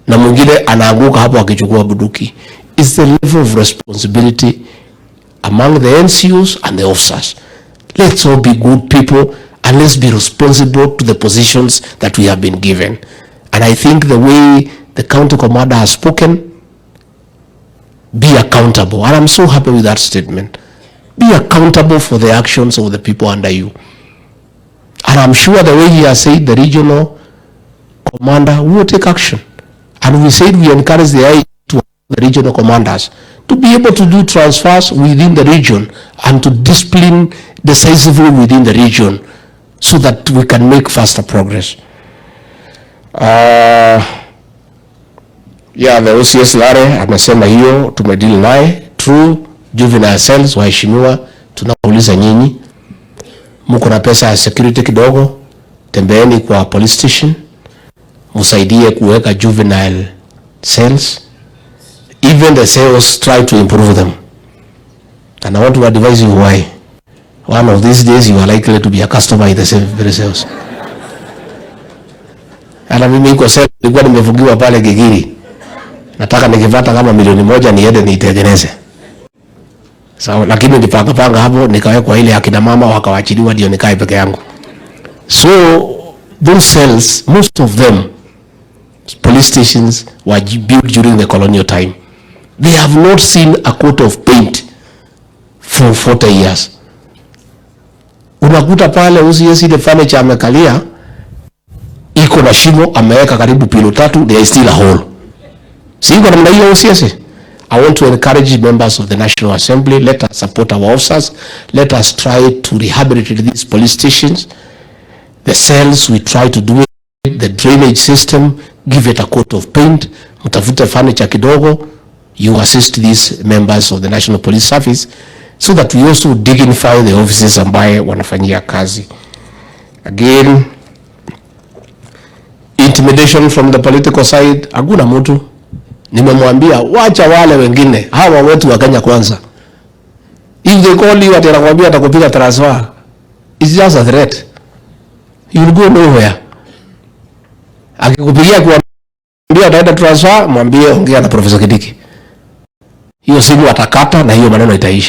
na mwingine anaanguka hapo akichukua bunduki. It's the level of responsibility among the NCOs and the officers. Let's all be good people and let's be responsible to the positions that we have been given. And I think the way the county commander has spoken, be accountable. And I'm so happy with that statement. Be accountable for the actions of the people under you. And I'm sure the way he has said, the regional commander will take action. And we said we encourage the IG to the regional commanders to be able to do transfers within the region and to discipline decisively within the region so that we can make faster progress. Yeah, the OCS Lare amesema hiyo tumedeal naye. True juvenile cells, waheshimiwa, tunauliza nyinyi, mko na pesa ya security kidogo, tembeeni kwa police station msaidie kuweka juvenile cells. Even the cells, try to improve them. And I want to advise you why. One of these days you are likely to be a customer in the same very cells. Hata mimi iko cell nilikuwa nimefungiwa pale Gigiri. Nataka nikipata kama milioni 1 niende niitengeneze. Sawa, lakini nilipanga panga hapo, nikawekwa ile akina mama wakawachiliwa ndio nikae peke yangu. So those cells, most of them, police stations were built during the colonial time. They have not seen a coat of paint for 40 years. Unakuta pale OCS ile furniture amekalia iko na shimo, ameweka karibu pillow tatu, there is still a hole. Si iko namna hiyo, OCS? I want to encourage members of the National Assembly, let us support our officers, let us try to rehabilitate these police stations. The cells, we try to do it, the drainage system, give it a coat of paint, mtafute furniture kidogo, you assist these members of the National Police Service so that we also dignify the offices ambaye wanafanyia kazi. Again, intimidation from the political side, hakuna mtu. Nimemwambia wacha wale wengine, hawa wetu wa Kenya Kwanza. If they call you ati anakuambia atakupiga transfer, it's just a threat. You will go nowhere. Akikupigia kuambia ataenda transfer, mwambie ongea na Professor Kindiki. Hiyo simu atakata na hiyo maneno itaisha.